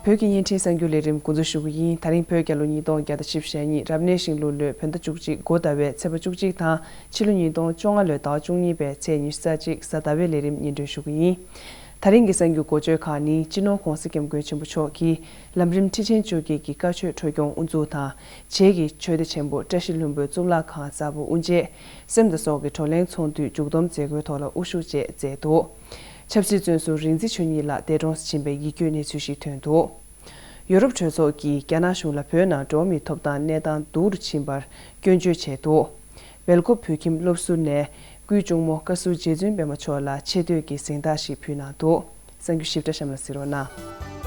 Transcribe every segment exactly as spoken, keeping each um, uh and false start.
བོད་ཀྱི་བརྙན་འཕྲིན་གསར་འགྱུར་ལས་རིམ་འགོ་འཛུགས་ཞུ་གི་ཡིན། ད་རིང་བོད་རྒྱལ་ལོ་ཉིས་སྟོང་བརྒྱ་དང་བཞི་བཅུ་ཞེ་གཉིས་རབ་གནས་ཤིང་ལུག་ལོའི་བོད་ཟླ་བཅུ་གཅིག་འགོ་ཟླ་བའི་ཚེས་པ་བཅུ་གཅིག་དང་ཕྱི་ལོ་ཉིས་སྟོང་བཅོ་ལྔ་ལོའི་ཟླ་བ་བཅུ་གཉིས་པའི་ཚེས་ཉི་ཤུ་རྩ་གཅིག་གཟའ་ཟླ་བའི་ལས་རིམ་སྙན་སྒྲོན་ཞུ་གི་ཡིན། ད་རིང་གི་གསར་འགྱུར་འགོ་བརྗོད་ཁག་ནི། སྤྱི་ནོར་༧གོང་ས་༧སྐྱབས་མགོན་ཆེན་པོ་མཆོག་གིས་ལམ་རིམ་ཁྲི་ཆེན་བཅོ་བརྒྱད་ཀྱི་བཀའ་ཆོས་འཕྲོ་སྐྱོང་དབུ་འཛུགས་དང་། བྱེས་ཀྱི་ཆོས་སྡེ་ཆེན་པོ་བཀྲ་ཤིས་ལྷུན་པོའི་གཙུག་ལག་ཁང་གསར་པ་དབུ་འབྱེད། སེམས་དང་སྲོག་གི་བགྲོ་གླེང་ཚོགས་འདུའི་མཇུག་བསྡོམས་མཛད་སྒོའི་ཐོག་ལ་དབུ་བཞུགས་བཅས་མཛད་འདུག་ཆབ་སྲིད་བཙོན་ཟུར་རིག་འཛིན་ཆོས་ཉིད་ལགས་འདས་གྲོངས་སུ་ཕྱིན་པའི་ཡིད་སྐྱོའི་གནས་ཚུལ་ཞིག་ཐོན་འདུག་ཡོ་རོབ་གྲོས་ཚོགས་ཀྱིས་རྒྱ་ནག་གཞུང་ལ་བོད་ནང་འགྲོ་བ་མིའི་ཐོབ་ཐང་གནས་སྟངས་སྡུག་རུ་ཕྱིན་པར་སྐྱོན་བརྗོད་བྱས་འདུག་སྦེལ་ཀོབ་བོད་ཁྱིམ་སློབ་ཟུར་ནས་སྐུའི་གཅུང་མོ་བཀའ་ཟུར་རྗེ་བཙུན་པད་མ་མཆོག་ལ་ཆེ་བསྟོད་ཀྱི་གཟེངས་རྟགས་ཤིག་ཕུལ་གནང་འདུག་གསར་འགྱུར་ཞིབ་ཕྲ་གཤམ་ལ་གཟིགས་རོགས་གནང་།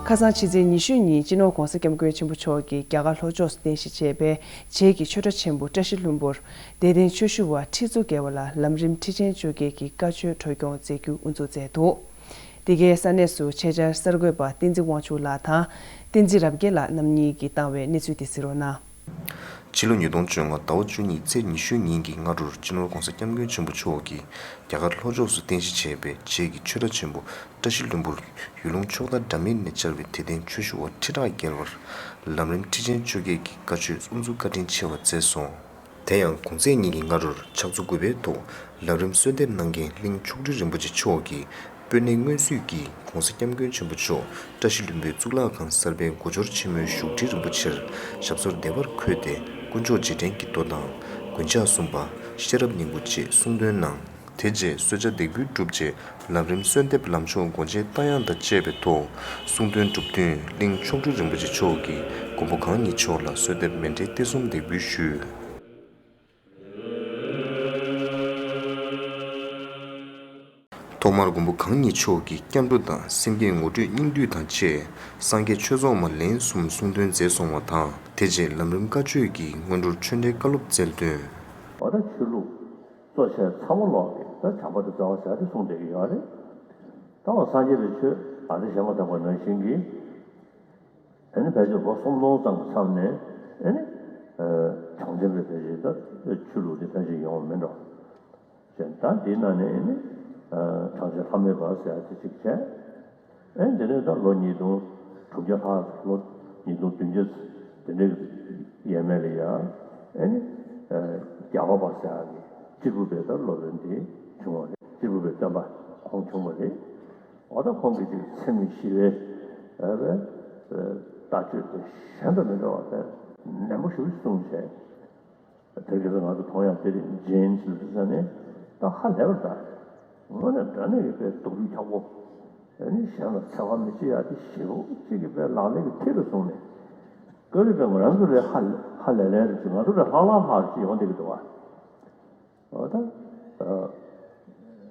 ཁ་སང་ཕྱི་ཚེས་ཉི་ཤུ་ཉིན་སྤྱི་ནོར་༧གོང་ས་༧སྐྱབས་མགོན་ཆེན་པོ་མཆོག་གིས་རྒྱ་གར་ལྷོ་ཕྱོགས་སུ་རྟེན་གཞི་བྱས་པའི་བྱེས་ཀྱི་ཆོས་གྲྭ་ཆེན་པོ་བཀྲ་ཤིས་ལྷུན་པོར་དད་ལྡན་ཆོས་ཞུ་བ་ཁྲི་ཚོ་བརྒལ་བ་ལ་ལམ་རིམ་ཁྲི་ཆེན་བཅོ་བརྒྱད་ཀྱི་བཀའ་ཆོས་འཕྲོ་སྐྱོང་མཛད་རྒྱུ་དབུ་འཛུགས་མཛད་འདུག་དེ་གའི་ས་གནས་སུ་ཆེད་བཅར་གསར་འགོད་པ་བསྟན་འཛིན་དབང་ཕྱུག་ལགས་དང་། བསྟན་འཛིན་རབ་རྒྱས་ལགས་རྣམ་གཉིས་ཀྱིས་བཏང་བའི་གནས་ཚུལ་དེ་གཟིགས་རོགས་གནང་། ཕྱི་ལོ་ཉིས་སྟོང་བཅོ་ལྔ་ཟླ་བ་བཅུ་གཉིས་ཚེས་ཉི་ཤུ་ཉིན་གྱི་སྔ་དྲོར་སྤྱི་ནོར་༧གོང་ས་༧སྐྱབས་མགོན་ཆེན་པོ་མཆོག་གིས་རྒྱ་གར་ལྷོ་ཕྱོགས་སུ་རྟེན་གཞི་བྱས་པའི་བྱེས་ཀྱི་ཆོས་གྲྭ་ཆེན་པོ་བཀྲ་ཤིས་ལྷུན་པོར་ཡུལ་ལུང་ཕྱོགས་མཐའ་འདྲ་མིན་ནས་བཅར་བའི་དད་ལྡན་ཆོས་ཞུ་བ་ཁྲི་ཕྲག་བརྒལ་བར་ལམ་རིམ་ཁྲི་ཆེན་བཅོ་བརྒྱད་ཀྱི་བཀའ་ཆོས་དབུ་འཛུགས་བཀའ་དྲིན་ཆེ་བ་མཛད་སོང་། དེ་ཡང་གུང་ཚིགས་ཉིན་གྱི་སྔ་དྲོར་ཕྱག་ཚོ་དགུ་པའི་ཐོག་ལམ་རིམ་གསོལ་འདེབས་གནང་མཁན་གླིང་མཆོག་སྤྲུལ་རིན་པོ་ཆེ་མཆོག་གིས་སྤོས་སྣེ་སྔོན་བསུས་ཀྱིས་༧གོང་ས་༧སྐྱབས་མགོན་ཆེན་པོ་མཆོག་བཀྲ་ཤིས་ལྷུན་པོའི་གཙུག་ལག་ཁང་གསར་པའི་སྒོ་འབྱོར་ཆེན་མོའི་བཞུགས་ཁྲི་རིན་པོ་ཆེར་ཞབས་སོར་བདེ་བར་འཁོད་དེ་དཀོན་མཆོག་རྗེས་དྲན་གྱི་མདོ་དང་མགོན་ཕྱག་གསུམ་པ་ཤེས་རབ་སྙིང་པོ་བཅས་གསུང་འདོན་གནང་། དེ་རྗེས་གསོལ་ཇ་འདེགས་འབུལ་གྲུབ་རྗེས་ལམ་རིམ་གསོལ་འདེབས་ལམ་མཆོག་སྒོ་འབྱེད་རྟ་དབྱངས་དང་བཅས་པའི་ཐོག་གསུང་འདོན་གྲུབ་བསྟུན་གླིང་མཆོག་སྤྲུལ་རིན་པོ་ཆེ་མཆོག་གིས་མགོན་པོ་གང་ཉིད་མཆོག་ལ་གསོལ་འདེབས་མཎྜལ་ཐེར་གསུམ་འདེགས་འབུལ་ཞུས། ཐོག་མར་མགོན་པོ་གང་ཉིད་མཆོག་གིས་སྐྱབས་འགྲོ་དང་སེམས་བསྐྱེད་ངོ་སྤྲོད་སྙིང་བསྡུས་དང་བཅས་སངས་རྒྱས་ཆོས་ཚོགས་མ་ལན་གསུམ་གསུང་འདོན་མཛད་སོང་བ་དང་། དེ་རྗེས་ལམ་རིམ་བཀའ་ཆོས་ཀྱི་སྔོན་འགྲོར་ཆོས་འབྲེལ་བཀའ་སློབ་སྩལ་དོན། འོ་ད་ཆོས་ལུགས་གཙོ་ཆེ་ཚང་མ་ལོག་གིས་ད་བྱམས་པ་དང་བརྩེ་བ་ཟེར་ཡ་དེ་གསུངས་བསྡད་ཀྱི་ཡོད་རེད། ད་འོ་སངས་རྒྱས་པའི་ཆོས་ཨ་ཏི་བྱས་མ་ཐག་པ་ནང་བཞིན་གྱི། ཨ་ནི་ཕལ་ཆེར་ལོ་སུམ་སྟོང་ཙམ་གྱི་མཚམས་ནས་ཨ་ནི་གྲངས་ཅན་པའི་ཕལ་ཆེར་ད་ཆོས་ལུགས་དེ་ཕལ་ཆེར་ཡོང་བ་མིན་འགྲོ། ཅེས་ད་འདིའི་ནང་ནས་ཨ་ནི་གྲངས་ཅན་ལྷ་མོའི་བར་ཟེར་ཡ་དེ་གཅིག་བྱས། ཨ་ནི་དེ་ནས་ད་ལོ་ཉིས་སྟོང་དྲུག་བརྒྱ་ལྷག་ལོ་ཉིས་སྟོང་བདུན་བརྒྱ་དེ་འདྲའི་ཡས་མས་ལ་ཡ་ཨ་ནི་རྒྱལ་བ་པ་ཟེར་ཡ་གི་སྤྱིལ་བུ་པའི་ད་སློབ་དཔོན་དེ་བྱུང་བ་རེད། སྤྱིལ་བུ་པའི་སྟོན་པ་ཁོང་བྱུང་བ་རེད། འོ་ད་ཁོང་གིས་ཅིག་ཚེམས་ཞི་བའི་ཨ་བའི་ལྟ་སྤྱོད་དེ་གཞན་དང་མི་འདྲ་བ་དེ་ནན་པོ་ཞེ་པོ་ཅིག་གསུངས་བྱས། དེ་ག་ཚོད་ང་ཚོ་མཐོང་ཡག་དེ་རེད། ཇེམ་སི་ལ་ཟེར་ནས་ད་ཧ་ལས་པ་རེད། ད་དངོས་གནས་དྲང་གནས་ཀྱི་དཔེ་སྡུག་རུས་ཁག་པོ། ཨ་ནི་གཞན་ལ་འཚེ་བ་མི་བྱེད་ཡག་དེ་ཞེ་པོ་ཅིག་གི་དཔེ་ལག་ལེན་གྱི་མཐིལ་ལ་བཟུང་ནས། ཀ་རི་པའི་ང་རང་ཚོ་ལས་ཧ་ཧ་ལས་ལས་རེད་ཅིག་ང་ཚོ་ལས་ལྷག་ལྷག་ལྷག་ཅིག་ཡོང་བསྡད་ཀྱི་འདུག་བ། འོ་ད།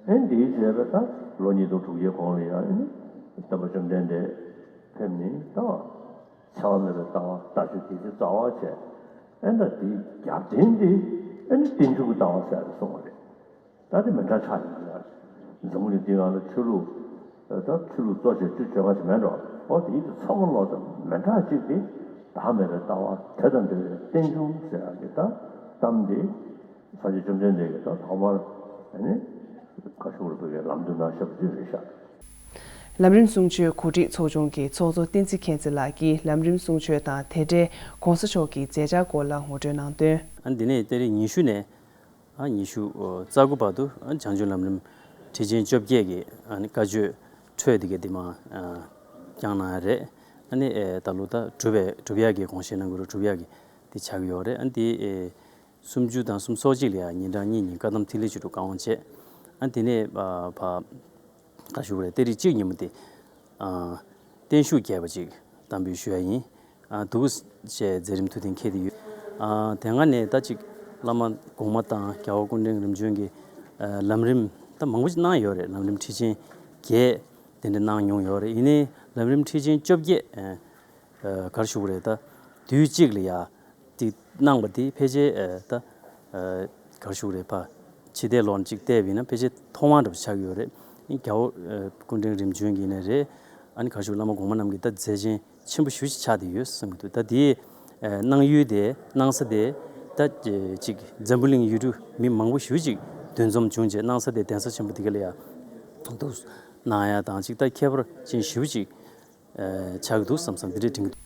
ཨེ་འདིའི་རྗེས་ལ་ད་ལོ་ཉིས་སྟོང་དྲུག་བརྒྱའི་གོང་ལ་ཡང་ཨེ་ནི་སྟོན་པ་བཅོམ་ལྡན་འདས་ཕེབས་ནས་ད་འཚེ་བ་མེད་པའི་ལྟ་བ་ལྟ་སྤྱོད་དེ་ཚོ་རྩ་བ་བྱས། ཨེ་ད་དེའི་རྒྱབ་རྟེན་དེ་ཨེ་ནི་རྟེན་འབྱུང་གི་ལྟ་བ་ཟེར་ཡག་གསུངས་པ་རེད། ད་དེ་མི་འདྲ་ཆགས་ཡོང་གི་ཡོད། འཛམ་བུ་གླིང་འདིའི་ནང་ལ་ཆོས་ལུགས་ད་ཆོས་ལུགས་གཙོ་ཆེ་བཅུ་བཅོ་ལྔ་ཞིག་མེད་འགྲོ། འོ་དེའི་དེ་ཚང་མ་ལོག་ད་མི་འདྲ་གཅིག་དེ་བདག་མེད་པའི་ལྟ་བ་དེ་དང་འབྲེལ་བའི་རྟེན་འབྱུང་ཟེར་ཡག་གི་ད་གཏམ་དེ། སངས་རྒྱས་བཅོམ་ལྡན་འདས་ཀྱིས་ད་ཐོག་མར་ཨ་ནི་བཀའ་ཤོག་རུ་ཕུལ་བའི་ལམ་སྟོན་གནང་བཞག་པ་ཅིག་རེད་ཤག་ལམ་རིམ་གསུང་ཆོས་གོ་སྒྲིག་ཚོགས་ཆུང་གི་ཚོགས་གཙོ་བསྟན་འཛིན་མཁྱེན་བརྩེ་ལགས་ཀྱིས་ལམ་རིམ་གསུང་ཆོས་དང་དེ་འབྲེལ་གོང་ས་མཆོག་གི་མཛད་འཆར་སྐོར་ལ་ངོ་སྤྲོད་གནང་དོན། ཨ་འདི་ནས་ཏ་རིག་ཉི་ཤུ་ནས་ཨ་ཉི་ཤུ་རྩ་དགུ་བར་དུ་ཨ་བྱང་ཆུབ་ལམ་རིམ་ཁྲིད་ཆེན་བཅོ་བརྒྱད་ཀྱི་ཨ་ནི་བཀའ་ཆོས་འཕྲོས་དེ་གའི་འདི་མ་ཨ་བསྐྱངས་གནང་ཡ་རེད། ཨ་ནི་ཨེ་ད་ལོ་ད་གྲུབ་པའི་གྲུབ་ཡག་གི་དགོངས་བཞེས་གནང་དགོས་རེད། གྲུབ་ཡག་གི་འདི་ཆགས་ཀྱི་ཡོད་རེད། ཨ་འདི་ཨེ། སུམ་ཅུ་དང་སུམ་ཅུ་སོ་གཅིག་ལ་ཡང་ཉིན་གྲངས་གཉིས་ཉིན་བཀའ་གདམས་ཐིག་ལེ་བཅུ་དྲུག་བཀའ་དབང་བཅས། ཨ་དེ་ནས་ཨ་ཕ་བཀའ་ཞུ་རེད། ཏ་རིག་གཅིག་ཉིན་མོ་དེ་ཨ་བརྟན་བཞུགས་རྒྱས་པ་ཅིག་གཏམ་འབུལ་ཞུ་ཡ་ཡིན། ཨ་འདུག་ཅེས་མཛད་རིམ་ཐུགས་གཏན་འཁེལ་དེ་ཡོད། ཨ་དེ་སྔ་ནས་ད་ཅིག་བླ་མ་གོང་མ་དང་རྒྱལ་བ་སྐུ་ཕྲེང་རིམ་བྱོན་གྱི་ཨ་ལམ་རིམ་ད་མང་པོ་ཅིག་གནང་ཡོད་རེད། ལམ་རིམ་ཁྲིད་ཆེན་བརྒྱད་དེ་འདྲ་གནང་མྱོང་ཡོད་རེད། ཡིན་ནའི་ལམ་རིམ་ཁྲིད་ཆེན་བཅོ་བརྒྱད་ཨ་ག་རེ་ཞུ་དགོས་རེད། ད་དུས་གཅིག་ལ་ཡ། དེ་གནང་བ་དེ་ཕལ་ཆེར་ཨ་ད་ཨ་ག་རེ་ཞུ་དགོས་རེད། ཕ་ཕྱི་ལྟས་ལོག་ཅིག་བལྟས་པ་ཡིན་ན་ཕལ་ཆེར་ཐོག་མ་འདྲ་པོ་ཆགས་ཀྱི་ཡོད་རེད། ཨ་རྒྱལ་བ་ཨ་སྐུ་ཕྲེང་རིམ་བྱོན་གྱི་ཡིན་ནའི་རེད། ཨ་ནི་ག་རེ་ཞུ་བླ་མ་གོང་མ་རྣམས་ཀྱི་ད་མཛད་ཆེན་ཆེན་པོ་ཞེ་པོ་ཅིག་ཆགས་བསྡད་ཡོད་བསམ་གྱི་འདུག་ད་དེའི་ཨ་གནང་ཡུལ་དེ་གནང་ས་དེ་ད་ཅིག་འཛམ་བུ་གླིང་ཡུལ་གྲུ་མི་མང་པོ་ཞེ་པོ་ཅིག་འདུ་འཛོམས་བྱུང་རྗེས་གནང་ས་དེ་གདན་ས་ཆེན་པོ་དེ་ག་ལ་ཡ་འདུག་གནང་ཡ་དང་ཅིག་ད་ཁྱད་པར་ཅན་ཞེ་པོ་ཅིག་ཆགས་ཀྱི་འདུག་བསམ་བསམ་འདི་འདྲས་དྲན་གྱི་འདུག།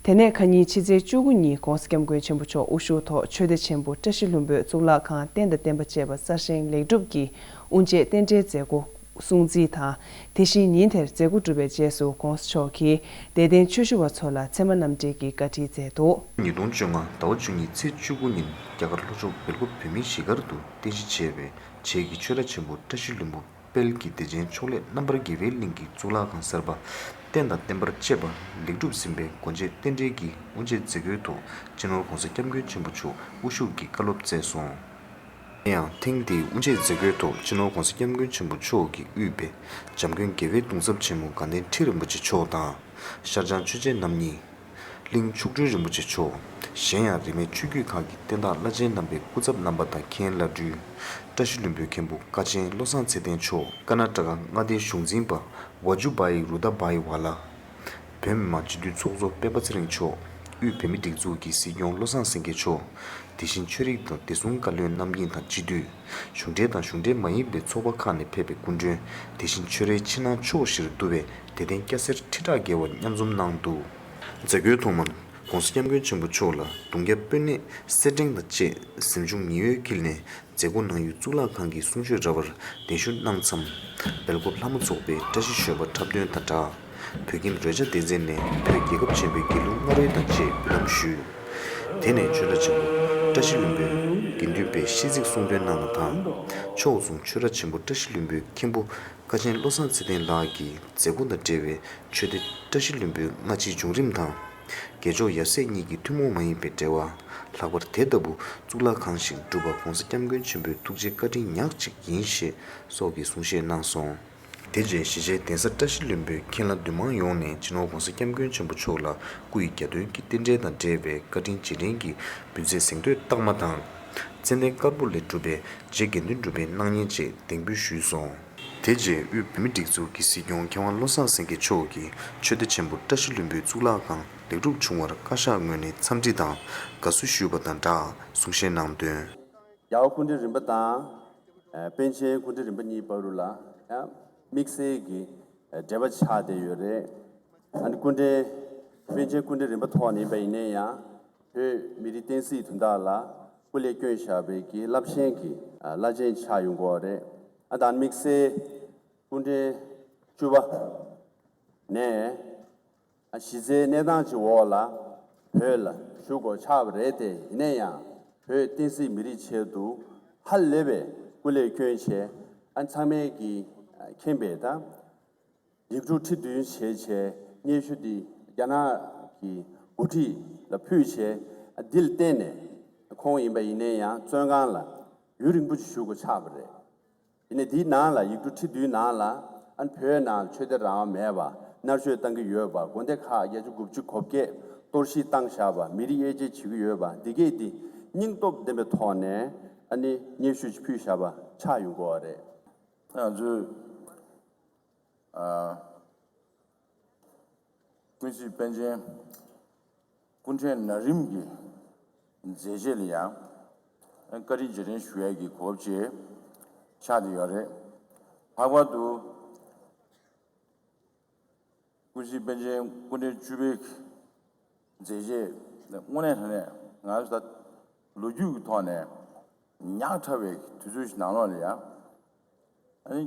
དེ་ནས་ཁ་ཉིན་ཕྱི་ཚེས་བཅུ་དགུ་ཉིན་༸གོང་ས་༸སྐྱབས་མགོན་ཆེན་པོ་མཆོག་དབུ་བཞུགས་ཐོག་ཆོས་སྡེ་ཆེན་པོ་བཀྲ་ཤིས་ལྷུན་པོའི་གཙུག་ལག་ཁང་རྟེན་དང་བརྟེན་པ་བཅས་པ་གསར་བཞེངས་ལེགས་གྲུབ་ཀྱི་དབུ་འབྱེད་རྟེན་འབྲེལ་མཛད་སྒོ་སྲུང་བརྩི་དང་། དེ་བཞིན་ཉིན་དེར་མཛད་སྒོ་གྲུབ་པའི་རྗེས་སུ་༸གོང་ས་མཆོག་གིས་དད་ལྡན་ཆོས་ཞུ་བ་ཚོ་ལ་ཚད་མ་རྣམ་འགྲེལ་གྱི་བཀའ་ཁྲིད་མཛད་འདུག། ཉིས་སྟོང་བཅོ་ལྔ་ཟླ་བ་བཅུ་གཉིས་ཚེས་བཅུ་དགུ་ཉིན་རྒྱ་གར་ལྷོ་ཕྱོགས་སྦེལ་ཀོབ་བོད་མིའི་གཞིས་སྒར་དུ་རྟེན་གཞི་བྱས་པའི་བྱེས་ཀྱི་ཆོས་གྲྭ་ཆེན་པོ་བཀྲ་ཤིས་ལྷུན་པོ་དཔལ་གྱི་བདེ་ཆེན་མཆོག་ལེགས་རྣམ་པར་རྒྱལ་བའི་གླིང་གི་གཙུག་ལག་ཁང་གསར་པ་རྟེན་དང་བརྟེན་པར་བཅས་པ་ལེགས་གྲུབ་ཟིན་པའི་སྒོ་འབྱེད་རྟེན་འབྲེལ་གྱི་དབུ་འབྱེད་མཛད་སྒོའི་ཐོག་སྤྱི་ནོར་༸གོང་ས་༸སྐྱབས་མགོན་ཆེན་པོ་མཆོག་དབུ་བཞུགས་ཀྱིས་བཀའ་སློབ་སྩལ་སོང་། དེ་ཡང་ཐེངས་འདིའི་དབུ་འབྱེད་མཛད་སྒོའི་ཐོག་སྤྱི་ནོར་༸གོང་ས་༸སྐྱབས་མགོན་ཆེན་པོ་མཆོག་གིས་དབུས་པའི་འཇམ་མགོན་རྒྱལ་བའི་གདུང་ཚབ་ཆེན་མོ་དགའ་ལྡན་ཁྲི་རིན་པོ་ཆེ་མཆོག་དང་། ཤར་བྱང་ཆོས་རྗེ་རྣམ་གཉིས། གླིང་མཆོག་སྤྲུལ་རིན་པོ་ཆེ་མཆོག། གཞན་ཡང་རིས་མེད་ཆོས་བརྒྱུད་ཁག་གི་བསྟན་བདག་བླ་ཆེན་རྣམ་པའི་སྐུ་ཚབ་རྣམ་པ་དང་མཁན་བླ་སྤྲུལ། བཀྲ་ཤིས་ལྷུན་པོའི་མཁན་པོ་ཀ་ཆེན་བློ་བཟང་ཚེ་བརྟན་མཆོག། ཀར་ནཱ་ཊ་ཀ་མངའ་སྡེའི་གཞུང་འཛིན་པ་ཝ་ཇུ་བྷ་ཡི་རུ་དྷ་བྷ་ཡི་ཝ་ལ། བོད་མི་མང་སྤྱི་འཐུས་ཚོགས་གཙོ་སྤེན་པ་ཚེ་རིང་མཆོག། དབུས་བོད་མིའི་སྒྲིག་འཛུགས་ཀྱི་སྲིད་སྐྱོང་བློ་བཟང་སེང་གེ་མཆོག། དེ་བཞིན་ཆོས་རིག་དང་བདེ་སྲུང་བཀའ་བློན་རྣམ་གཉིས་དང་སྤྱི་འཐུས། གཞུང་འབྲེལ་དང་གཞུང་འབྲེལ་མ་ཡིན་པའི་ཚོགས་པ་ཁག་ནས་ཕེབས་པའི་སྐུ་མགྲོན། དེ་བཞིན་ཆོས་རའི་ཕྱི་ནང་ཕྱོགས་བཞིར་བསྡུ་བའི་དད་ལྡན་སྐྱ་སེར་ཁྲི་ཕྲག་བརྒལ་བ་མཉམ་འཛོམས་གནང་འདུག། མཛད་སྒོའི་ཐོག་མར་༸གོང་ས་༸སྐྱབས་མགོན་ཆེན་པོ་མཆོག་ལ་གདུང་རྒྱུད་དཔོན་གནས་སེར་ཕྲེང་དང་བཅས་གཟིམ་ཆུང་ཉི་འོད་འཁྱིལ་ནས་མཛད་སྒོ་གནང་ཡུལ་གཙུག་ལག་ཁང་གི་གསུང་ཆོས་ར་བར་གདན་ཞུ་གནང་མཚམས། སྦེལ་ཀོབ་ལྷ་མོ་ཚོགས་པའི་བཀྲ་ཤིས་ཞོལ་པ་འཁྲབ་སྟོན་དང་སྦྲགས། བོད་ཁྱིམ་རོལ་ཆ་སྡེ་ཚན་ནས་བོད་རྒྱལ་ཁབ་ཆེན་པོའི་རྒྱལ་གླུ་རྔ་རོལ་དང་བཅས་འབུལ་ལམ་ཞུས། དེ་ནས་ཆོས་གྲྭ་ཆེན་པོ་བཀྲ་ཤིས་ལྷུན་པོའི་དགེ་འདུན་པས་ཤིས་ཚིག་གསུང་འདོན་གནང་བ་དང་། ཕྱོགས་མཚུངས་ཆོས་གྲྭ་ཆེན་པོ་བཀྲ་ཤིས་ལྷུན་པོའི་མཁན་པོ་ཀ་ཆེན་བློ་བཟང་ཚེ་བརྟན་ལགས་ཀྱིས་མཛད་སྒོ་དང་འབྲེལ་བའི་ཆོས་སྡེ་བཀྲ་ཤིས་ལྷུན་པོའི་སྔ་ཕྱིའི་བྱུང་རིམ་དང་། རྒྱལ་མཆོག་ཡབ་སྲས་གཉིས་ཀྱི་ཐུན་མོང་མ་ཡིན་པའི་འབྲེལ་བ། ལྷག་པར་དེ་ལྟ་བུ་གཙུག་ལག་ཁང་ཞིག་སྒྲུབ་པ་༸གོང་ས་༸སྐྱབས་མགོན་ཆེན་པོའི་ཐུགས་རྗེ་བཀའ་དྲིན་ཉག་གཅིག་ཡིན་ཞེས་སོགས་ཀྱི་གསུང་བཤད་གནང་སོང་། དེ་རྗེས་གཞིས་བྱེས་གདན་ས་བཀྲ་ཤིས་ལྷུན་པོའི་མཁན་བླ་འདུས་མང་ཡོངས་ནས་སྤྱི་ནོར་༸གོང་ས་༸སྐྱབས་མགོན་ཆེན་པོ་མཆོག་ལ་སྐུ་ཡི་གྱ་སྟོན་གྱི་རྟེན་འབྲེལ་དང་འབྲེལ་བའི་བཀའ་དྲིན་རྗེས་དྲན་གྱི་འབུལ་ཚད་གཟེངས་བསྟོད་རྟགས་མ་དང་། ཙན་དན་དཀར་པོ་ལས་གྲུབ་པའི་རྗེ་དགེ་འདུན་གྲུབ་པའི་སྣང་བརྙན་བཅས་འདེགས་འབུལ་ཞུས་སོང་། དེ་རྗེས་དབུས་བོད་མིའི་སྒྲིག་འཛུགས་ཀྱི་སྲིད་སྐྱོང་མཁས་དབང་བློ་བཟང་སེང་གེ་མཆོག་གིས་ཆོས་སྡེ་ཆེན་པོ་བཀྲ་ཤིས་ལྷུན་པོའི་གཙུག་ལག་ཁང་ལེགས་གྲུབ་བྱུང་བར་བཀའ་ཤག་ངོས་ནས་འཚམས་འདྲི་དང་དགའ་བསུ་ཞུས་པ་དང་སྦྲགས་གསུང་བཤད་གནང་དོན། རྒྱལ་བ་སྐུ་ཕྲེང་རིམ་པ་དང་། ཨ། པཎ་ཆེན་སྐུ་ཕྲེང་རིམ་པ་གཉིས་བར་དུ་ལ་ཡང་དམིགས་བསལ་གྱི་འབྲེལ་བ་ཆགས་བསྡད་ཡོད་རེད། ཨ་ནི་སྐུ་ཕྲེང་པཎ་ཆེན་སྐུ་ཕྲེང་རིམ་པ་ཐོག་ནས་ཡིན་པ་ཡིན་ན་ཡང་བོད་མི་རིགས་བསྟན་སྲིད་དོན་དག་ལ་སྐུ་ལས་བསྐྱོན་བཞག་པའི་གི་རླབས་ཆེན་གྱི་བླ་ཆེན་ཆགས་ཡོང་གི་ཡོད་རེད། ཨ། ད་དམིགས་བསལ་སྐུ་ཕྲེང་བཅུ་པ་ནས། ཨ། གཞི་རྩའི་གནས་སྟངས་ཅིག་འོག་ལ་བོད་ལ་བཞུགས་དགོས་ཆགས་པ་རེད་དེ། ཡིན་ན་ཡང་བོད་བསྟན་སྲིད་མི་རིགས་ཆེད་དུ་ཧ་ལས་པའི་སྐུ་ལས་བསྐྱོན་བྱས། ཨ། ཚང་མས་ཀྱིས་མཁྱེན་པའི་ད་ཡིག་འབྲུ་ཁྲི་བདུན་བྱས་བྱས་སྙན་ཞུ་འདི་རྒྱ་ནག་གི་འགོ་ཁྲིད་ལ་ཕུལ་བྱས། ཨ། འདི་ལ་བརྟེན་ནས་ཁོང་ཡིན་པ་ཡིན་ན་ཡང་བཙོན་ཁང་ལ་ཡུན་རིང་པོ་ཅིག་བཞུགས་དགོས་ཆགས་པ་རེད། དེ་ནས་འདིའི་ནང་ལ་ཡིག་འབྲུ་ཁྲི་བདུན་ནང་ལ། ཨ། བོད་ནང་ཆོས་དད་རང་དབང་མེད་པ། མནར་གཅོད་བཏང་གི་ཡོད་པ། དགོན་སྡེ་ཁག་བརྒྱད་ཅུ་དགུ་བཅུ་གོ་བརྒྱད་གཏོར་བཤིག་བཏང་བཞག་པ། མི་རིགས་དབྱེ་འབྱེད་བྱེད་ཀྱི་ཡོད་པ། འདི་གས་འདི་སྙིང་སྟོབས་ལྡན་པའི་ཐོག་ནས། ཨ་ནི་སྙན་ཞུ་ཞིག་ཕུལ་བཞག་པ་ཆགས་ཡོང་གི་ཡོད་རེད། ང་ཚོས། ཨ། ཀུན་གཟིགས་པཎ་ཆེན་སྐུ་ཕྲེང་ན་རིམ་གྱི་མཛད་རྗེས་ལ་ཡང་བཀའ་དྲིན་རྗེས་དྲན་ཞུ་ཡས་ཀྱི་གོ་སྐབས་ཅིག་ཆགས་བསྡད་ཡོད་རེད། ལྷག་པར་དུ་ཀུན་གཟིགས་པཎ་ཆེན་སྐུ་ཕྲེང་བཅུ་པའི་མཛད་རྗེས་དངོས་གནས་དྲང་གནས་ང་ཚོ་ད་ལོ་རྒྱུས་ཀྱི་ཐོག་ནས་ཉག་ཕྲ་བའི་དུས་ཚོད་ཞིག་ནང་ལོགས་ལ་ཡང་། ཨ་ནི་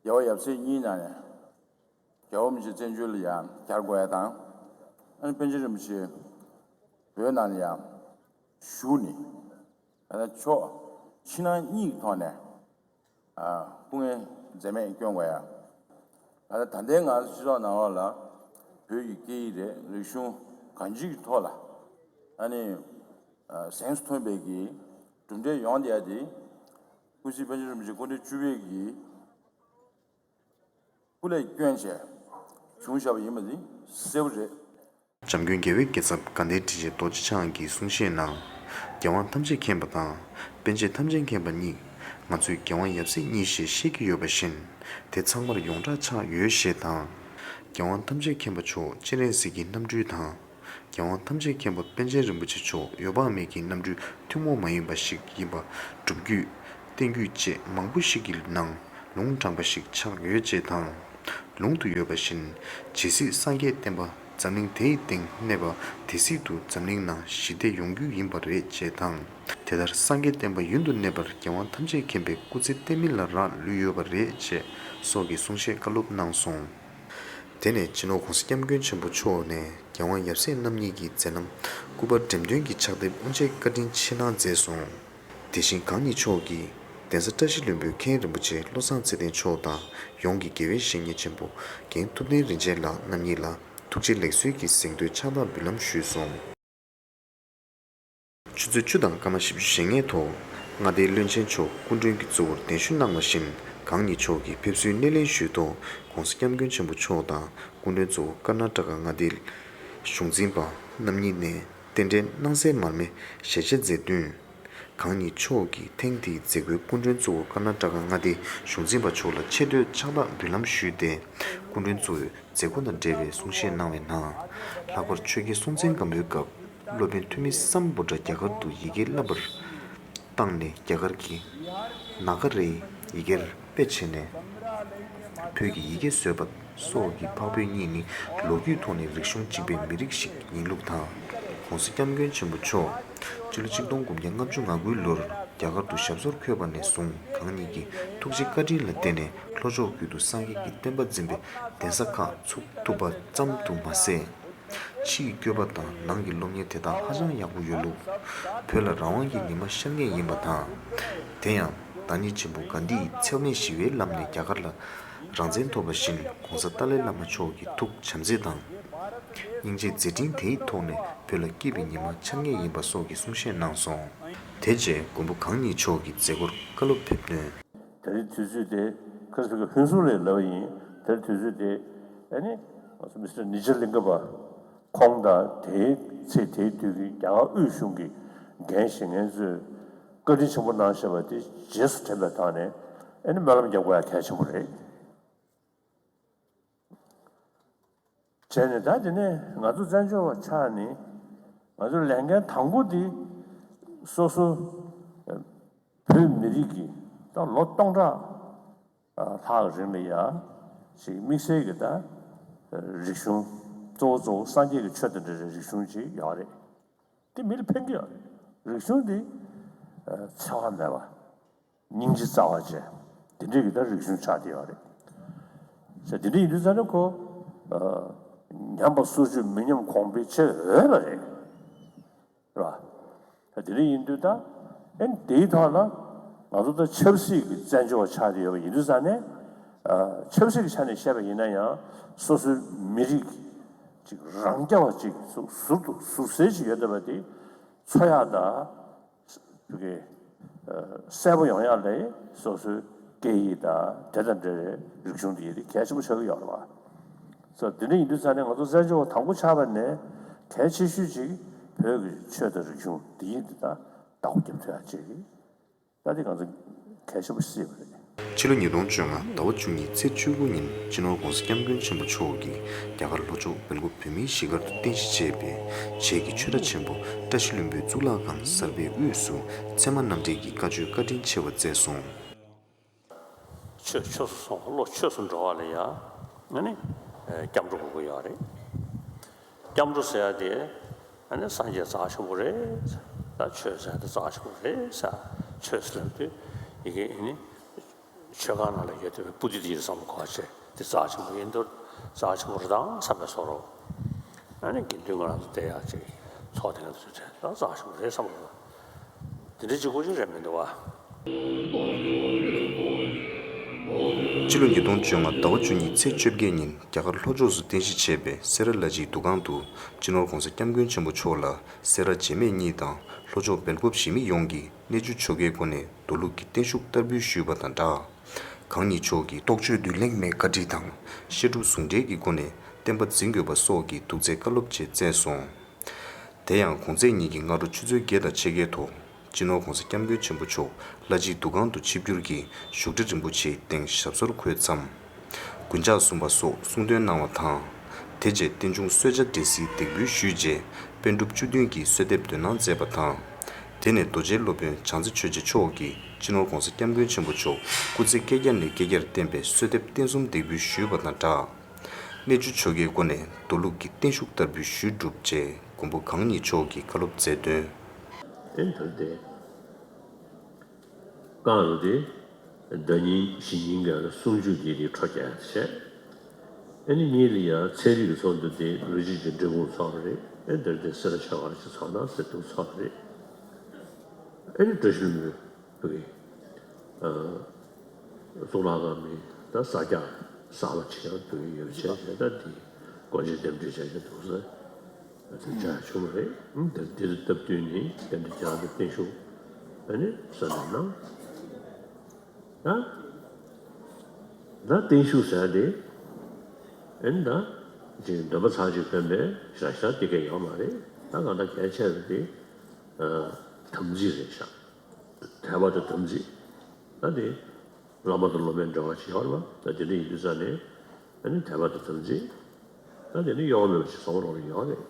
རྒྱལ་བ་ཡབ་སྲས་གཉིས་ནང་ནས་རྒྱལ་བ་རིན་པོ་ཆེ་བཙན་བྱོལ་ལ་ཡང་གྱར་དགོས་ཡ་དང་། ཨ་ནི་པཎ་ཆེན་རིན་པོ་ཆེ་བོད་ནང་ལ་ཡང་བཞུགས་ནས། ད་ལྟ་ཕྱོགས་ཕྱི་ནང་གཉིས་ཀྱི་ཐོག་ནས། ཨ། སྐུ་ངལ་འཛེམས་མེད་བསྐྱོན་དགོས་ཡ། ད་ལྟ་ད་ལྟའི་ང་ཚོ་སྤྱི་ཚོགས་ནང་ལོགས་ལ་བོད་ཀྱི་སྐད་ཡིག་རེད། རིག་གཞུང་གང་ཅིའི་ཐོག་ལ། ཨ་ནི། ཨ། གཟེངས་སུ་ཐོན་པའི་གི་གྲུབ་འབྲས་ཡོང་བསྡད་ཡ་དེ། ཀུན་གཟིགས་པཎ་ཆེན་རིན་པོ་ཆེ་སྐུ་ཕྲེང་བཅུ་པའི་གི་སྐུ་ལས་བསྐྱོན་བྱས་བྱུང་བཞག་པ་ཡིན་པ་འདི་གསལ་པོ་རེད། འཇམ་མགོན་རྒྱལ་བའི་རྒྱལ་ཚབ་དགའ་ལྡན་ཁྲི་ཆེན་རྡོ་རྗེ་འཆང་གིས་གསུང་བཤད་ནང་། རྒྱལ་དབང་ཐམས་ཅད་མཁྱེན་པ་དང་པཎ་ཆེན་ཐམས་ཅད་མཁྱེན་པ་གཉིས་ང་ཚོས་རྒྱལ་དབང་ཡབ་སྲས་གཉིས་ཞེས་བཤད་ཀྱི་ཡོད་པ་བཞིན་དེ་ཚང་མར་ཡོངས་གྲགས་ཆགས་ཡོད་ཞེས་དང་། རྒྱལ་དབང་ཐམས་ཅད་མཁྱེན་པ་མཆོག་སྤྱན་རས་གཟིགས་ཀྱི་རྣམ་སྤྲུལ་དང་། རྒྱལ་དབང་ཐམས་ཅད་མཁྱེན་པ་པཎ་ཆེན་རིན་པོ་ཆེ་མཆོག་འོད་དཔག་མེད་ཀྱི་རྣམ་སྤྲུལ་ཐུན་མོང་མ་ཡིན་པ་ཞིག་ཡིན་པ་སྒྲུབ་བརྒྱུད། བསྟན་བརྒྱུད་བཅས་མང་པོ་ཞིག་གི་ནང་ ལུང་དྲངས་པ་ཞིག་ཆགས་ཡོད་ཅེས་དང་། ལུང་དུ་ཡོད་པ་བཞིན་ཇི་སྲིད་སངས་རྒྱས་བསྟན་པ་འཛམ་གླིང་དེའི་སྟེང་གནས་པ་དེ་སྲིད་དུ་འཛམ་གླིང་ནང་ཞི་བདེ་ཡོང་རྒྱུ་ཡིན་པ་རེད་ཅེས་དང་། དེ་ལྟར་སངས་རྒྱས་བསྟན་པ་ཡུན་དུ་གནས་པར་རྒྱལ་དབང་ཐམས་ཅད་མཁྱེན་པའི་སྐུ་ཚེ་བརྟན་མིན་ལ་རག་ལུས་ཡོད་པ་རེད་ཅེས་སོགས་ཀྱི་གསུང་བཤད་བཀའ་སློབ་གནང་སོང་། དེ་ནས་སྤྱི་ནོར་༸གོང་ས་༸སྐྱབས་མགོན་ཆེན་པོ་མཆོག་ནས་རྒྱལ་དབང་ཡབ་སྲས་རྣམ་གཉིས་ཀྱི་མཛད་རྣམ་སྐུ་པར་འགྲེམས་སྟོན་གྱི་ཕྱག་དེབ་དབུ་འབྱེད་བཀའ་དྲིན་ཆེ་གནང་མཛད་སོང་། དེ་བཞིན་གང་ཉིད་མཆོག་གིས་གདན་ས་བཀྲ་ཤིས་ལྷུན་པོའི་མཁན་རིན་པོ་ཆེ་བློ་བཟང་ཚེ་བརྟན་མཆོག་དང་ཡོངས་ཀྱི་དགེ་བའི་བཤེས་གཉེན་ཆེན་པོ་རྒན་ཐུབ་བསྟན་རིན་ཆེན་ལགས་རྣམ་གཉིས་ལ་ཐུགས་རྗེ་ལེགས་གསོལ་གྱི་གཟེངས་བསྟོད་ཕྱག་རྟགས་འབུལ་ལམ་ཞུས་སོང་། ཆུ་ཚོད་བཅུ་དང་སྐར་མ་བཞི་བཅུ་ཞེ་ལྔའི་ཐོག་མངའ་སྡེའི་བློན་ཆེན་མཆོག་སྐུ་མགྲོན་གྱི་གཙོ་བོར་གདན་ཞུ་གནང་བ་བཞིན། གང་ཉིད་མཆོག་གིས་ཕེབས་བསུའི་སྣེ་ལེན་ཞུས་ཐོག་༸གོང་ས་༸སྐྱབས་མགོན་ཆེན་པོ་མཆོག་དང་སྐུ་མགྲོན་གཙོ་བོ་ཀར་ནཱ་ཊ་ཀ་མངའ་སྡེའི་གཞུང་འཛིན་པ་རྣམ་གཉིས་ནས་རྟེན་འབྲེལ་གནང་སའི་མར་མེ་ཞལ་ཕྱེ་མཛད་དོན། གང་ཉིད་མཆོག་གིས་ཐེངས་འདིའི་མཛད་སྒོའི་སྐུ་མགྲོན་གཙོ་བོ་ཀར་ནཱ་ཊ་ཀ་མངའ་སྡེའི་གཞུང་འཛིན་པ་མཆོག་ལ་ཆེ་བསྟོད་ཕྱག་རྟགས་འབུལ་ལམ་ཞུས་ཏེ། སྐུ་མགྲོན་གཙོ་བོས་མཛད་སྒོ་དང་འབྲེལ་བའི་གསུང་བཤད་གནང་བའི་ནང་། ལྷག་པར་ཆོས་རྒྱལ་སྲོང་བཙན་སྒམ་པོའི་སྐབས་སློབ་དཔོན་ཐོན་མི་སམ་བྷོ་ཊ་རྒྱ་གར་དུ་ཡི་གེ་བསླབ་པར་བཏང་ནས་རྒྱ་གར་གྱི་ནཱ་ག་རའི་ཡི་གེར་དཔེ་བྱས་ནས་བོད་ཀྱི་ཡི་གེ་བཟོས་པ་སོགས་ཀྱི་འཕགས་བོད་གཉིས་ནི་ལོ་རྒྱུས་ཐོག་ནས་རིག་གཞུང་གཅིག་པའི་མི་རིགས་ཤིག་ཡིན་ལུགས་དང་། ༸གོང་ས་༸སྐྱབས་མགོན་ཆེན་པོ་མཆོག་སྤྱི་ལོ་གཅིག་སྟོང་དགུ་བརྒྱ་ལྔ་བཅུ་ང་དགུའི་ལོར་རྒྱ་གར་དུ་ཞབས་སོར་འཁོད་པ་ནས་བཟུང་གང་ཉིད་ཀྱི་ཐུགས་རྗེ་བཀའ་དྲིན་ལ་བརྟེན་ནས་ལྷོ་ཕྱོགས་ཁུལ་དུ་སངས་རྒྱས་ཀྱི་བསྟན་པ་འཛིན་པའི་གདན་ས་ཁག་ཚུགས་ཐུབ་པ་ཙམ་དུ་མ་ཟད། ཕྱིའི་བཀོད་པ་དང་ནང་གི་སློབ་གཉེར་དེ་དག་ཧ་ཅང་ཡག་པོ་ཡོད་ལུགས། བོད་ལ་རང་དབང་གི་ཉི་མ་ཤར་ངེས་ཡིན་པ་དང་། དེ་ཡང་བདག་ཉིད་ཆེན་པོ་གྷན་དྷི་ཡིས་འཚེ་མེད་ཞི་བའི་ལམ་ནས་རྒྱ་གར་ལ་རང་བཙན་ཐོབ་པ་བཞིན་༸གོང་ས་ཏཱ་ལའི་བླ་མ་མཆོག་གི་ཐུགས་བྱམས་བརྩེ་དང་། སྙིང་རྗེ་མཛད་འཕྲིན་དེའི་ཐོག་ནས་བོད་ལ་སྐྱིད་པའི་ཉི་མ་འཆར་ངེས་ཡིན་པ་སོགས་ཀྱི་གསུང་བཤད་གནང་སོང་། དེ་རྗེས་མགོན་པོ་གང་ཉིད་མཆོག་གིས་མཛད་སྒོར་བཀའ་སློབ་ཕེབས་དོན། དེ་རིང་དུས་ཚོད་དེ་ཁ་སང་གི་ཧུན་སུར་ལས་ལབ་ཡིན། དེར་དུས་ཚོད་དེ་ཨ་ནི་མི་སི་ཊར་ནི་ཇར་ལིང་ག་པ་ཁོང་དང་དེའི་ཚེ་དེའི་དུས་ཀྱི་རྒྱ་གར་དབུས་གཞུང་གི་འགན་བཞེས་མཁན་ཚོས་བཀའ་དྲིན་ཆེན་པོ་གནང་བཞག་པ་དེ་རྗེས་སུ་དྲན་པའི་ཐོག་ནས་ཨ་ནི་སྨོན་ལམ་རྒྱག་དགོས་ཡ་གལ་ཆེན་པོ་རེད། བྱས་ནས་ད་དེ་ནས་ང་ཚོ་བཙན་བྱོལ་བ་ཆགས་ནས་ང་ཚོའི་ལས་འགན་དང་པོ་འདི་སོ་སོ་བོད་མི་རིགས་ཀྱི་ད་ལོ་སྟོང་ཕྲག་ལྷག་རིང་ལ་ཡ་ཞིག་དམིགས་བསལ་གྱི་ད་རིག་གཞུང་གཙོ་བོ་གཙོ་བོ་སངས་རྒྱས་ཀྱི་ཆོས་དང་འབྲེལ་བའི་རིག་གཞུང་ཅིག་ཡོད་རེད། དེ་མི་ལ་ཕན་གྱི་ཡོད་རེད། རིག་གཞུང་འདི་འཚེ་བ་མེད་པ། སྙིང་རྗེ་རྩ་བ་ཅན། དེ་འདྲའི་གི་ད་རིག་གཞུང་ཆགས་བསྡད་ཡོད་རེད། ཟེར་དེ་འདྲ་ཡིན་དུས་ཙང་ནས་ཁོ་ཉམས་པ་སོར་ཆུད་མི་ཉམས་གོང་འཕེལ་བྱེད་འོས་པ་རེད། རེད་བ། ད་དེ་འདྲ་ཡིན་དུས་ད་ཨེ་དེའི་ཐོག་ལ་ང་ཚོ་ད་ཆབ་སྲིད་ཀྱི་བཙན་བྱོལ་བ་ཆགས་བསྡད་ཡོད་པ་ཡིན་དུས་ཙང་ནས་ཆབ་སྲིད་ཀྱི་ཆ་ནས་བཤད་པ་ཡིན་ན་ཡང་སོ་སོའི་མི་རིགས་ཅིག་རང་རྐྱ་བ་ཅིག་ཟུར་དུ་ཟུར་ཟེར་ཅིག་ཡོད་བསྡད་པ་དེ་འཚོ་ཡག་དང་། བོད་སྐད་གསལ་པོ་ཡོང་ཡག་ལ་སོ་སོའི་སྐད་ཡིག་དང་དེ་དང་འབྲེལ་བའི་རིག་གཞུང་དེ་ཡིན་གལ་ཆེན་པོ་ཆགས་ཀྱི་ཡོད་རེད་བ། སོ་དེ་འདྲ་ཡིན་དུས་ཙང་ནས་ང་ཚོ་བཙན་བྱོལ་བ་དང་པོ་ཆགས་པ་ནས་གལ་ཆེ་ཤོས་ཅིག་བོད་ཀྱི་ཆོས་དང་རིག་གཞུང་འདི་ཡིན་འདི་དང་བདག་པོ་རྒྱབ་ཐུབ་ཡག་ཅིག་ད་དེ་ང་ཚོ་གལ་ཆེན་པོ་སྲིད་པ་རེད། ཕྱི་ལོ་ཉིས་སྟོང་བཅོ་ལྔ་ཟླ་བ་བཅུ་གཉིས་ཚེས་བཅུ་དགུ་ཉིན་སྤྱི་ནོར་༸གོང་ས་༸སྐྱབས་མགོན་ཆེན་པོ་མཆོག་གིས་རྒྱ་གར་ལྷོ་ཕྱོགས་སྦེལ་ཀོབ་བོད་མིའི་གཞིས་སྒར་དུ་རྟེན་གཞི་བྱས་པའི་བྱེས་ཀྱི་ཆོས་གྲྭ་ཆེན་པོ་བཀྲ་ཤིས་ལྷུན་པོའི་གཙུག་ལག་ཁང་གསར་པའི་དབུས་སུ་ཚད་མ་རྣམ་འགྲེལ་གྱི་བཀའ་ཆོས་བཀའ་དྲིན་ཆེ་བ་སྩལ་སོང་། ཆོས་ཆོས་སུ་སོང་བློ་ཆོས་སུ་འགྲོ་བ་ལ་ཡང་ཨ་ནི་སྐྱབས་འགྲོ་དགོས་ཀྱི་ཡོད་རེད། སྐྱབས་འགྲོ་ཟེར་ཡ་དེ་ཨ་ནི་སངས་རྒྱས་རྩ་ཆེན་པོ་རེད། ད་ཆོས་ཟེར་ཡ་དེ་རྩ་ཆེན་པོ་རེད་ཟེར། ཆོས་ཟེར་དུས་ཡི་གེ་ཨ་ནི་ཆོས་ཁང་ནང་ལ་ཡོད་བསྡད་པའི་པོ་ཏི་དེ་ཡིན་བསམ་གོ་བྱས་དེ་རྩ་ཆེན་པོ་ཡིན་འདུག་རྩ་ཆེན་པོ་རེད་དང་བསམ་པའི་བཟོ་འདྲ། ཨ་ནི་དགེ་འདུན་ང་རང་ཚོ་བསྡད་ཡག་ཅིག་ཚོགས་དེ་ང་ཚོ་བྲལ་ད་རྩ་ཆེན་པོ་རེད་བསམ་གོ། དེ་འདྲ་གཅིག་པོ་ཅིག་རེད་མི་འདུག་བ། སྤྱི་ལོ་ཉིས་སྟོང་བཅོ་ལྔ་ཟླ་བ་བཅུ་གཉིས་ཚེས་བཅོ་བརྒྱད་ཉིན་རྒྱ་གར་ལྷོ་ཕྱོགས་སུ་རྟེན་གཞི་བྱས་པའི་སེ་ར་ལ་ཇིའི་འདུ་ཁང་དུ་སྤྱི་ནོར་༸གོང་ས་༸སྐྱབས་མགོན་ཆེན་པོ་མཆོག་ལ་སེ་ར་བྱེས་སྨད་གཉིས་དང་ལྷོ་ཕྱོགས་སྦེལ་ཀོབ་གཞིས་མི་ཡོངས་ཀྱིས་གནས་མཇུག་ཆོ་གའི་སྒོ་ནས་མདོ་ལུགས་ཀྱི་བརྟན་བཞུགས་བསྟར་འབུལ་ཞུས་པ་དང་སྦྲགས། གང་ཉིད་མཆོག་གིས་རྟོགས་བརྗོད་མདུན་ལེགས་མའི་བཀའ་དྲིན་དང་བཤད་སྒྲུབ་ཟུང་འབྲེལ་གྱི་སྒོ་ནས་བསྟན་པ་འཛིན་དགོས་པ་སོགས་ཀྱི་དུག་རྫས་བཀའ་སློབ་བཅས་སྩལ་སོང་། དེ་ཡང་གོང་ཚེས་ཉིན་གྱི་སྔ་དྲོ་ཆུ་ཚོད་བརྒྱད་དང་ཕྱེད་ཀའི་ཐོག་སྤྱི་ནོར་༸གོང་ས་༸སྐྱབས་མགོན་ཆེན་པོ་མཆོག་ལྷ་སྦྱིས་འདུ་ཁང་དུ་ཆིབས་བསྒྱུར་གྱིས་བཞུགས་ཁྲི་རིན་པོ་ཆེའི་སྟེང་ཞབས་སོར་འཁོད་མཚམས། མགུལ་ལྕགས་བཟུང་བ་སོགས་གསུང་འདོན་གནང་བ་དང་། དེ་རྗེས་རྟེན་འབྱུང་གསོལ་ཇ་འབྲས་སིལ་འདེགས་འབུལ་ཞུས་རྗེས་པཎ་གྲུབ་བཅུ་བདུན་གྱིས་གསོལ་འདེབས་འདོན་གནང་མཛད་པ་དང་། དེ་ནས་རྡོ་རྗེ་སློབ་དཔོན་བྱང་རྩེ་ཆོས་རྗེ་མཆོག་གིས་སྤྱི་ནོར་༧གོང་ས་༧སྐྱབས་མགོན་ཆེན་པོ་མཆོག་སྐུ་ཚེ་བསྐལ་བརྒྱ་ནས་བསྐལ་བརྒྱར་བརྟན་པའི་གསོལ་འདེབས་རྟེན་གསུམ་འདེགས་འབུལ་ཞུས་པ་དང་སྦྲགས། གནས་ཆུ་ཆོ་གའི་སྒོ་ནས་མདོ་ལུགས་ཀྱི་བརྟན་བཞུགས་བསྟར་འབུལ་ཞུས་གྲུབ་རྗེས་མགོན་པོ་གང་ཉིད་མཆོག་གིས་བཀའ་སློབ་སྩལ་དོན། ཨེ་ད་དེ་རྐང་རུ་དེ་ཟླ་ཉིན་བཞི་ཉིན་གྱི་སུམ་ཅུ་དེ་དེ་འཕྲོ་རྒྱག་བྱས། ཨེ་ནི་གཉིས་ལ་ཡང་ཚན་རིག་གི་ཚོགས་འདུ་དེ་རུ་སྤྱི་གི་འབྲས་སྤུངས་ཚོགས་རེད། ཨེ་འདིར་དེ་སེ་ར་ཆོས་སྒར་གྱི་ཚོགས་ན་སེ་ཏུ་ཚོགས་རེད། ཨེ་ནི་བཀྲ་ཤིས་ལྷུན་པོའི་བུ་གི་གཙུག་ལག་ཁང་མི་ད་ས་སྐྱ་གསར་པ་ཆེ་ཡང་བུ་གི་ཡོད་བྱས་བྱས་ད་དེ་སྒོ་འབྱེད་རྟེན་འབྲེལ་བྱས་བྱས་འདུག་ཟེར། དེ་བྱ་ཆུང་རེད། དེ་དེ་སྟབས་བསྟུན་ནས་དེ་འདྲ་རྒྱང་དུ་བརྟན་བཞུགས་ཨ་ནི་ས་ནས་གནང་། ད་ད་བརྟན་བཞུགས་ཟེར་དེ་ཨ་ནི་ད་ཅིག་འདོན་པ་ཚར་ཅིག་ཕན་པའི་ཞག་ཞག་དེ་ག་ཡོད་མ་རེད། ད་གང་ལྟར་གལ་ཆེ་བ་དེ་དམ་ཚིག་རེད་ཤག་དད་པ་དང་དམ་ཚིག་ད་དེ། བླ་མ་དང་སློབ་མའི་འབྲེལ་བ་ཅིག་ཡོད་རེད་པ། ད་དེ་འདྲ་ཡིན་དུས་ཙང་ནས་ཨ་ནི་དད་པ་དང་དམ་ཚིག་ད་དེ་ནི་གཡོ་བ་མེད་པ་ཅིག་བཟོ་རོགས་ཡོད་རེད།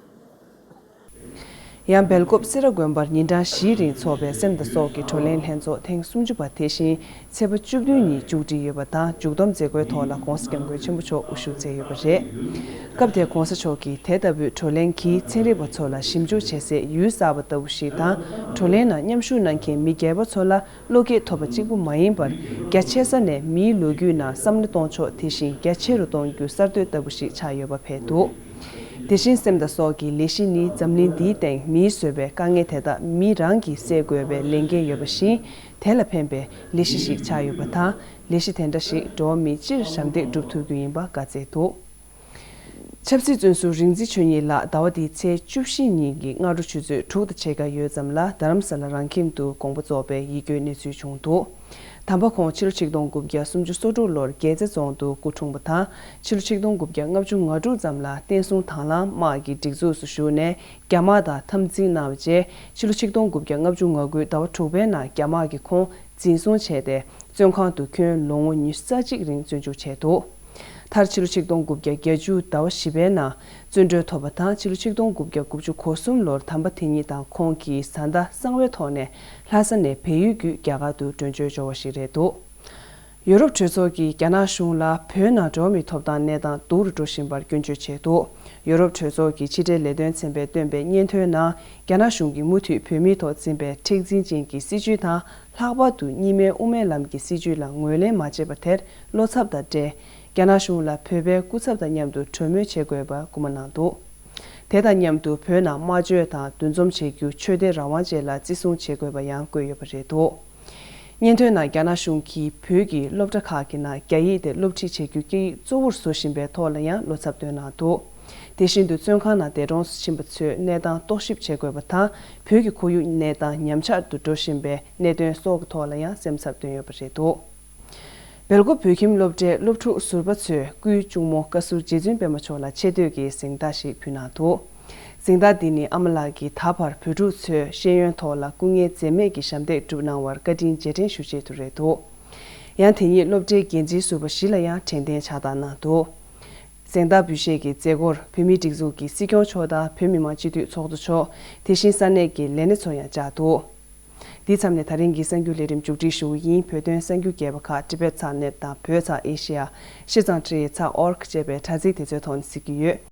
ཡང་སྦེལ་ཀོབ་སེ་ར་དགོན་པར་ཉིན་གྲངས་བཞིའི་རིང་འཚོགས་པའི་སེམས་དང་སྲོག་གི་བགྲོ་གླེང་ལྷན་ཚོགས་ཐེངས་སུམ་ཅུ་པ་དེ་བཞིན་ཚེས་པ་བཅུ་བདུན་ཉིན་མཇུག་སྒྲིལ་ཡོད་པ་དང་། མཇུག་བསྡོམས་མཛད་སྒོའི་ཐོག་ལ་༧གོང་ས་༧སྐྱབས་མགོན་ཆེན་པོ་མཆོག་དབུ་བཞུགས་མཛད་ཡོད་པ་རེད། སྐབས་དེར་༧གོང་ས་མཆོག་གིས་དེ་ལྟ་བུའི་བགྲོ་གླེང་གིས་ཚན་རིག་པ་ཚོ་ལ་ཞིབ་འཇུག་བྱེད་སའི་ཡུལ་གསར་པ་ལྟ་བུ་ཞིག་དང་། བགྲོ་གླེང་ནང་མཉམ་ཞུགས་གནང་མཁན་མི་སྒེར་པ་ཚོ་ལ། བློ་སྐྱེད་ཐོབ་པ་གཅིག་པུ་མ་ཡིན་པར། རྒྱ་ཆེ་ས་ནས་མིའི་ལོ་རྒྱུས་ནང་བསམ་བློ་གཏོང་ཕྱོགས་དེ་བཞིན་རྒྱ་ཆེ་རུ་གཏོང་རྒྱུ་གསར་གཏོད་ལྟ་བུ་ཞིག་ཆགས་ཡོད་པ་ཕེབས་འདུག་དེ་བཞིན་སེམས་དང་སྲོག་གི་ལས་གཞི་ནི་འཛམ་གླིང་འདིའི་སྟེང་མིས་བཟོས་པའི་དཀའ་ངལ་དེ་དག་མི་རང་གིས་སེལ་དགོས་པའི་ལས་འགན་ཡོད་པ་བཞིན། དེ་ལ་ཕན་པའི་ལས་གཞི་ཞིག་ཆགས་ཡོད་པ་དང་། ལས་གཞི་དེ་འདྲ་ཞིག་འགྲོ་བ་མི་སྤྱིར་ཞབས་འདེགས་སྒྲུབ་ཐུབ་རྒྱུ་ཡིན་པ་བཀའ་སྩལ་འདུག་ཆབ་སྲིད་བཙོན་ཟུར་རིག་འཛིན་ཆོས་ཉིད་ལགས་ཟླ་བ་འདིའི་ཚེས་བཅུ་བཞི་ཉིན་གྱི་སྔ་དྲོ་ཆུ་ཚོད་དྲུག་དང་ཕྱེད་ཀ་ཡོལ་ཙམ་ལ་རྡ་རམ་ས་ལ་རང་ཁྱིམ་དུ་དགོངས་པ་རྫོགས་པའི་ཡིད་སྐྱོའི་གནས་ཚུལ་བྱུང་འདུག་དམ་པ་ཁོང་ཕྱི་ལོ་ཆིག་སྟོང་དགུ་བརྒྱ་སུམ་ཅུ་སོ་དྲུག་ལོར་རྒྱལ་རྩེ་རྫོང་དུ་སྐུ་འཁྲུངས་པ་དང་། ཕྱི་ལོ་ཆིག་སྟོང་དགུ་བརྒྱ་ལྔ་བཅུ་ང་དྲུག་ཙམ་ལ་བསྟན་སྲུང་དྭང་བླངས་དམག་གི་སྒྲིག་འཛུགས་སུ་ཞུགས་ནས་རྒྱ་དམག་དང་འཐབ་འཛིང་གནང་བའི་རྗེས། ཕྱི་ལོ་ཆིག་སྟོང་དགུ་བརྒྱ་ལྔ་བཅུ་ང་དགུ་ཟླ་བ་དྲུག་པའི་ནང་རྒྱ་དམག་གིས་ཁོང་འཛིན་བཟུང་བྱས་ཏེ། བཙོན་ཁང་དུ་ཁྱོན་ལོ་ངོ་ཉི་ཤུ་རྩ་གཅིག་རིང་བཙོན་འཇུག་བྱས་འདུག་མཐར་ཕྱི་ལོ་ཆིག་སྟོང་དགུ་བརྒྱ་བརྒྱད་ཅུ་ཟླ་བ་བཞི་པའི་ནང་བཙོན་གྲོལ་ཐོབ་པ་དང་། ཕྱི་ལོ་ཆིག་སྟོང་དགུ་བརྒྱ་དགུ་བཅུ་གོ་གསུམ་ལོར་དམ་པ་དེ་ཉིད་དང་ཁོང་གིས་བཟའ་ཟླ་གསང་བའི་ཐོག་ནས་ལྷ་ས་ནས་བལ་ཡུལ་བརྒྱུད་རྒྱ་གར་དུ་བྲོས་བྱོལ་འབྱོར་བ་ཞིག་རེད་འདུག་ཡོ་རོབ་གྲོས་ཚོགས་ཀྱིས་རྒྱ་ནག་གཞུང་ལ་བོད་ནང་འགྲོ་བ་མིའི་ཐོབ་ཐང་གནས་སྟངས་སྡུག་རུ་འགྲོ་བཞིན་པར་སྐྱོན་བརྗོད་བྱས་འདུག་ཡོ་རོབ་གྲོས་ཚོགས་ཀྱི་ཕྱི་འབྲེལ་ལས་དོན་ཚན་པས་བཏོན་པའི་སྙན་ཐོའི་ནང་། རྒྱ་ནག་གཞུང་གིས་མུ་མཐུད་བོད་མིའི་ཐོག་འཛིན་པའི་མཁྲེགས་འཛིན་ཅན་གྱི་སྲིད་བྱུས་དང་། ལྷག་པར་དུ་གཉིས་སྨན་དབུ་མའི་ལམ་གྱི་སྲིད་བྱུས་ལ་ངོས་ལེན་མ་བྱས་པ་དེར་བློ་འཚབ་དང་འབྲེལ། རྒྱ་ནག་གཞུང་ལ་བོད་པའི་སྐུ་ཚབ་དང་མཉམ་དུ་གྲོས་མོལ་བྱེད་དགོས་པར་སྐུལ་མ་གནང་འདུག་དེ་དང་མཉམ་དུ་བོད་ནང་སྨྲ་བརྗོད་དང་འདུ་འཛོམས་བྱེད་རྒྱུ། ཆོས་དད་རང་དབང་བཅས་ལ་བརྩི་སྲུང་བྱེད་དགོས་པ་ཡང་བཀོད་ཡོད་པ་རེད་འདུག་སྙན་ཐོའི་ནང་རྒྱ་ནག་གཞུང་གིས་བོད་ཀྱི་སློབ་གྲྭ་ཁག་གི་ནང་རྒྱ་ཡིག་དེ་སློབ་ཁྲིད་བྱེད་རྒྱུ་སྐད་ཡིག་གཙོ་བོར་བཟོ་བཞིན་པའི་ཐོག་ལ་ཡང་བློ་འཚབ་བཏོན་གནང་འདུག་དེ་བཞིན་དུ་བཙོན་ཁང་ནང་འདས་གྲོངས་སུ་ཕྱིན་པ་ཚོའི་གནས་སྟངས་རྟོག་ཞིབ་བྱེད་དགོས་པ་དང་། བོད་ཀྱི་ཁོར་ཡུག་གནས་སྟངས་ཉམས་ཆག་ཏུ་འགྲོ་བཞིན་པའི་གནད་དོན་སོགས་ཀྱི་ཐོག་ལ་ཡང་སེམས་འཚབ་བཏོན་ཡོད་པ་རེད་འདུག་སྦེལ་ཀོབ་བོད་ཁྱིམ་སློབ་གྲྭའི་སློབ་ཕྲུག་ཟུར་པ་ཚོས་སྐུའི་གཅུང་མོ་བཀའ་ཟུར་རྗེ་བཙུན་པད་མ་མཆོག་ལ་ཆེ་བསྟོད་ཀྱི་གཟེངས་རྟགས་ཤིག་ཕུལ་གནང་འདུག་གཟེངས་རྟགས་འདི་ནི་ཨ་མ་ལགས་ཀྱིས་ད་བར་བོད་ཕྲུག་ཚོའི་ཤེས་ཡོན་ཐོག་ལ་སྐུ་ངལ་འཛེམས་མེད་ཀྱི་ཞབས་འདེགས་བསྒྲུབས་གནང་བར་བཀའ་དྲིན་རྗེས་དྲན་ཞུ་ཆེད་དུ་རེད་འདུག་ཡང་དེ་ཉིད་སློབ་གྲྭའི་འགན་འཛིན་ཟུར་པ་བཞི་ལ་ཡང་དྲན་རྟེན་ཕྱག་རྟགས་གནང་འདུག་གཟེངས་རྟགས་འབུལ་བཞེས་ཀྱི་མཛད་སྒོར་བོད་མིའི་སྒྲིག་འཛུགས་ཀྱི་སྲིད་སྐྱོང་མཆོག་དང་བོད་མི་མང་སྤྱི་འཐུས་ཚོགས་གཙོ་མཆོག་དེ་བཞིན་ས་གནས་ཀྱི་ལས་སྣེ་ཚོ་ཡང་བཅར་འདུག་འདི་མཚམས་ནས་ད་རིང་གི་གསར་འགྱུར་ལས་རིམ་མཇུག་སྒྲིལ་ཞུ་གི་ཡིན། བོད་དོན་གསར་འགྱུར་རྒྱས་པ་ཁག་ཊི་བེཊ་ཚག་ནེཊ་དང་བོད་ཚག་ཨེ་ཤི་ཡ། ཤེས་ཚང་ཊི་ཨེ་ཚག་ཨོར་གྷི་ཅེས་པའི་དྲ་ཚིགས་དེ་ཚོའི་ཐོག་ནས་གཟིགས་ཀྱི་ཡོད།